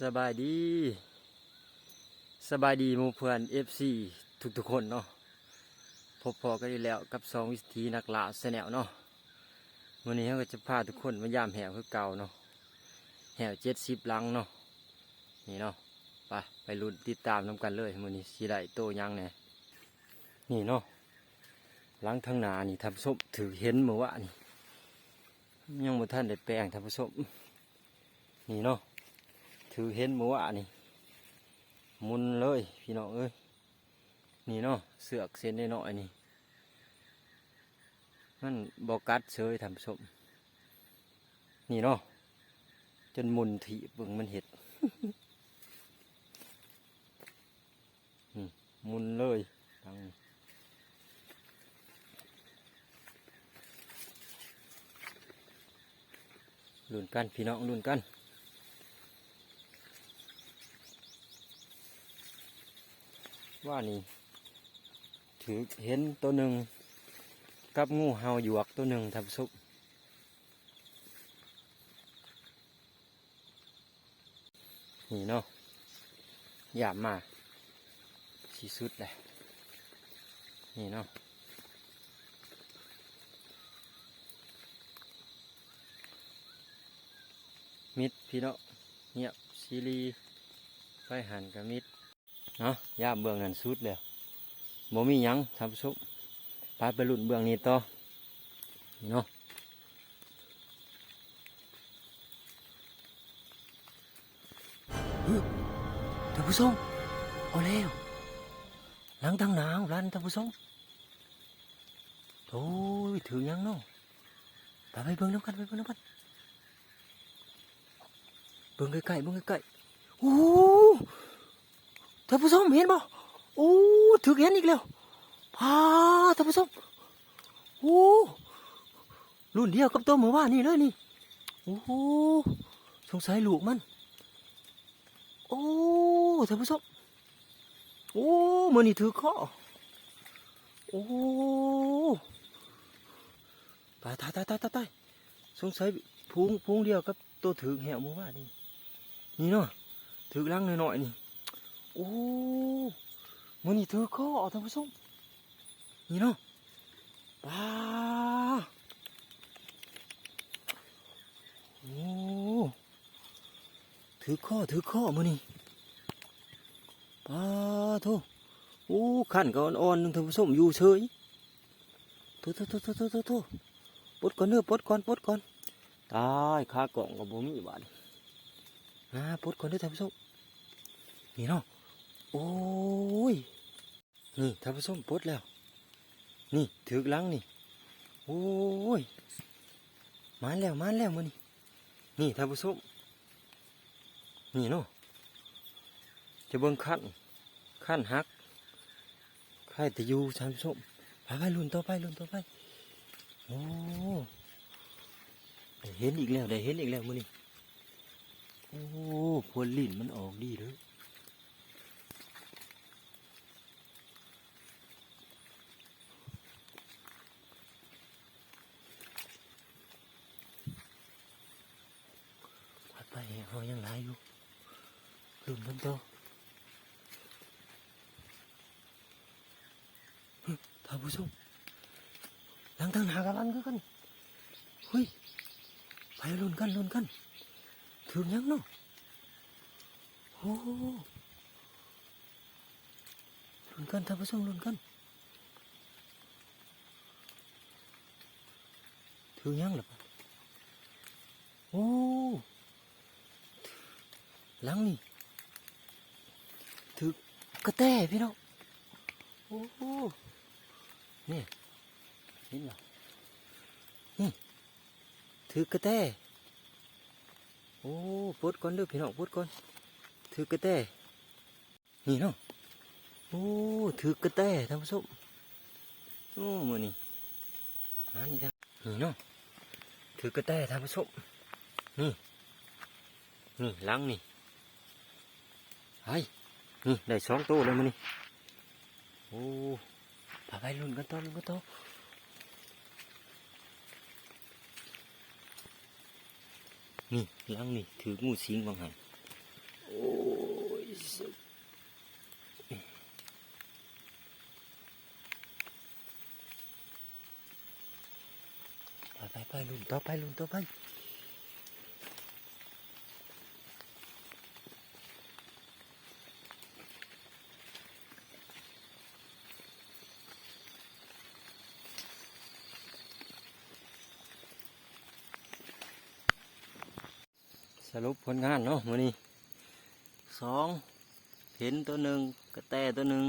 ສະບາຍດີ ສະບາຍດີໝູ່ເພື່ອນເອັຟຊີທຸກໆຄົນເນາະ. ພົບພໍ້ກັນອີກແລ້ວກັບຊ່ອງວິຖີນັກລ່າແຊນແນວເນາະ. ມື້ນີ້ເຮົາກໍຈະພາທຸກຄົນມາຢາມແຫ້ວຄືເກົ່າເນາະ. ແຫ້ວເຈັດສິບຫຼັງເນາະ. ນີ້ເນາະ ໄປ ໄປລຸ້ນຕິດຕາມນຳກັນເລີຍ ມື້ນີ້ຊິໄດ້ໂຕຫຍັງແດ່. ນີ້ເນາະ ຫຼັງທາງໜ້ານີ້ທ່ານຜູ້ຊົມ ຖືກເຫັນມື້ວານນີ້ ຍັງບໍ່ທັນໄດ້ແປງທ່ານຜູ້ຊົມ. ນີ້ເນາະ ຖືກເຫັນມື້ວານນີ້ ໝຸ່ນເລີຍພີ່ນ້ອງເອີຍ. ນີ້ເນາະ ເຊືອກເສັ້ນນ້ອຍໆນີ້ ມັນບໍ່ກັດເຊີຍທ່ານຜູ້ຊົມ. ນີ້ເນາະ ຈົນໝຸ່ນຖີບເບິ່ງມັນເຮັດ ນີ້ໝຸ່ນເລີຍ. ລຸ້ນກັນພີ່ນ້ອງ ລຸ້ນກັນ. ວ່ານີ້ຖືກເຫັນໂຕໜຶ່ງກັບງູເຫົ່າຢວກໂຕໜຶ່ງທ່ານຜູ້ຊົມ. ນີ້ເນາະ ຢາມມາຊິສຸດແລ້ວ ນີ້ເນາະ. ມິດພີ່ນ້ອງ ງຽບຊີລີ ໄປຫັ້ນກໍມິດ. ເນາະ ຢາມເບື້ອງນັ້ນສຸດແລ້ວ ບໍ່ມີຫຍັງທ່ານຜູ້ຊົມ. ໄປ ໄປລຸ້ນເບື້ອງນີ້ຕໍ່ເນາະ. ທ່ານຜູ້ຊົມ ເອົາແລ້ວ ຫຼັງທາງໜ້າເຮົານັ້ນທ່ານຜູ້ຊົມ. ໂອ້ຍ ຖືກຫຍັງເນາະ? ໄປ ໄປເບິ່ງນຳກັນ ໄປເບິ່ງນຳກັນ. ເບິ່ງໃກ້ໆ ເບິ່ງໃກ້ໆ. ໂອ້ ທ່ານຜູ້ຊົມເຫັນບໍ່? ໂອ້ ຖືກເຫັນອີກແລ້ວ ພາ ທ່ານຜູ້ຊົມ. ໂອ້ ລຸ້ນດຽວກັບໂຕມື້ວານນີ້ເລີຍນີ້. ໂອ້ ສົງໄສລູກມັນ. ໂອ້ ທ່ານຜູ້ຊົມ ໂອ້ ມື້ນີ້ຖືກເຄາະ. ໂອ້ ຕາຍ ຕາຍ ຕາຍ ຕາຍ ຕາຍ. ສົງໄສຝູງ ຝູງດຽວກັບໂຕຖືກແຫ້ວມື້ວານນີ້. ນີ້ເນາະ ຖືກຫຼັງນ້ອຍໆນີ້. ໂອ້ ມື້ນີ້ຖືກເຄາະທ່ານຜູ້ຊົມ. ນີ້ເນາະ ປາ ໂອ້ ຖືກເຄາະ ຖືກເຄາະມື້ນີ້ ປາໂທ້. ໂອ້ ຄັນກໍອ່ອນໆໜຶ່ງທ່ານຜູ້ຊົມ ຢູ່ເສີຍ. ໂທ້ໆໆໆໆ ປົດກ່ອນເດີ ປົດກ່ອນ ປົດກ່ອນ. ຕາຍ ຂາກ້ອງກໍບໍ່ມີບາດນີ້. ອ່າ ປົດກ່ອນເດີທ່ານຜູ້ຊົມ. ນີ້ເນາະ ໂອ້ຍ ນີ້ທ່ານຜູ້ຊົມ ປົດແລ້ວ ນີ້ຖືກຫຼັງນີ້. ໂອ້ຍ ມາແລ້ວ ມາແລ້ວມື້ນີ້. ນີ້ທ່ານຜູ້ຊົມ ນີ້ເນາະ ຈະເບິ່ງຄັນ ຄັນຫັກ ໃຄແຕ່ຢູ່ທ່ານຜູ້ຊົມ. ໄປໆ ລຸ້ນຕໍ່ໄປ ລຸ້ນຕໍ່ໄປ. ໂອ້ ໄດ້ເຫັນອີກແລ້ວ ໄດ້ເຫັນອີກແລ້ວມື້ນີ້. ໂອ້ ຜົນລີ້ນມັນອອກດີເດີ. ໄປໆ ເຮົາຍັງຫຼາຍຢູ່ ລຸ້ນກັນຕໍ່. ທ່ານຜູ້ຊົມ ຫຼັງທາງໜ້າກຳລັງຄືກັນ. ເຮີ້ຍ ໄປລຸ້ນກັນ ລຸ້ນກັນ ຖືກຫຍັງເນາະ? ໂອ້ ລຸ້ນກັນທ່ານຜູ້ຊົມ ລຸ້ນກັນ. ຖືກຫຍັງລະ? ໂອ້ ຫຼັງນີ້ຖືກກະແຕພີ່ນ້ອງ. ໂອ້ ນີ້ ເຫັນບໍ່? ນີ້ ຖືກກະແຕ. ໂອ້ ປົດກ່ອນເດີພີ່ນ້ອງ ປົດກ່ອນ. ຖືກກະແຕ. ນີ້ເນາະ ໂອ້ ຖືກກະແຕທ່ານຜູ້ຊົມ. ໂອ້ ມື້ນີ້ມານີ້ແລ້ວ ນີ້ເນາະ ຖືກກະແຕທ່ານຜູ້ຊົມ. ນີ້ ນີ້ຫຼັງນີ້ ໄອ້ ນີ້ໄດ້ສອງໂຕແລ້ວມື້ນີ້. ໂອ້ ໄປໆ ລຸ້ນກັນຕໍ່ ລຸ້ນກັນຕໍ່. ນີ້ຫຼັງນີ້ຖືກງູສິງວ່າງຫັ້ນ. ໂອ້ ໄປໆໆ ລຸ້ນຕໍ່ໄປ ລຸ້ນຕໍ່ໄປ. ສະຫຼຸບຜົນງານເນາະມື້ນີ້ ສອງ ເຫັນໂຕໜຶ່ງ ກະແຕໂຕໜຶ່ງ.